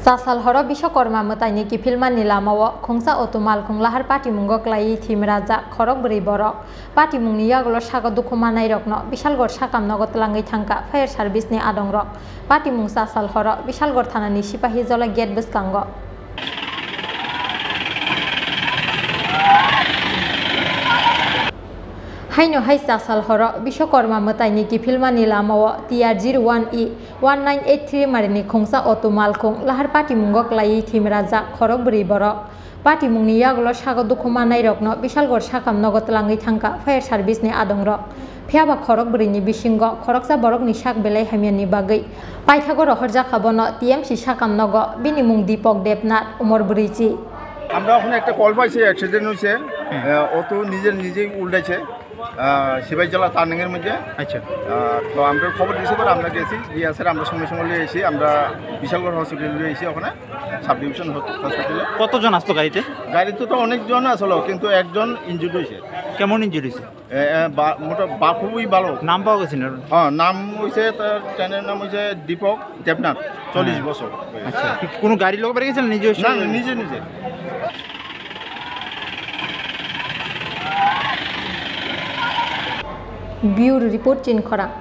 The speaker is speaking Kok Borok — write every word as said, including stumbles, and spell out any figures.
Chasal horo Biswakarma mwtaini kiphilmani lamao khungsa auto malkhung lahar patimungo klaiwi thwimrajak khorok bwrwi borok. Patimungni yagulo sago dukhu manairokno Bisalgor sakam nogo twlangwi thangkha fire service ni adongrok. Patimung chasal horo Bisalgor thanani sipahi jola gate bwskango. Haino hai chasal horo Biswakarma mwtaini kiphilmani lamao T R zero one E one nine eight three marini khungsa auto malkhung lahar patimungo klaiwi thwimrajak khorok bwrwi borok. Patimungni yagulo sago dukhu manairokno Bisalgor sakam nogo twlangwi thangkha fire service ni adongrok. Phiyaba khorok bwrwini bisingo khoroksa borokni sak belai hamyani bagwi paithago rohorjakha bono T M C sakam nogo, bini mung Dipok Debnath, umor bwrwichi. আমরা ওখানে একটা কল পাইছি, অ্যাক্সিডেন্ট হয়েছে। আহ, ও তো নিজের নিজেই উল্টাইছে, আহ, সিপাহীজলা টার্নিংয়ের মধ্যে। আচ্ছা। আহ, তো আমরা খবর দিয়েছি, পরে আমরা গেছি, গিয়ে স্যার আমরা সঙ্গে সঙ্গে নিয়ে এসে আমরা বিশালগড় হসপিটালে নিয়ে এসে ওখানে সাব ডিভিশন হস-, হসপিটালে। কতজন আসতো গাড়িতে? গাড়িতে তো অনেকজন আসলো, কিন্তু একজন ইনজুর্ড হয়েছে। কেমন ইনজুরি হয়েছে? এ, এ, বা-, মোটা বা খুবই ভালো। নাম পাওয়া গেছে না? হ্যাঁ, নাম হইছে তার, ট্রেনের নাম হইছে দীপক দেবনাথ, চল্লিশ হ্যাঁ। বছর। আচ্ছা, কি কোনো গাড়ি লোক বেরিয়ে গেছিল নিজে? না, না, নিজে, নিজে। Bureau report, Chinkhorang.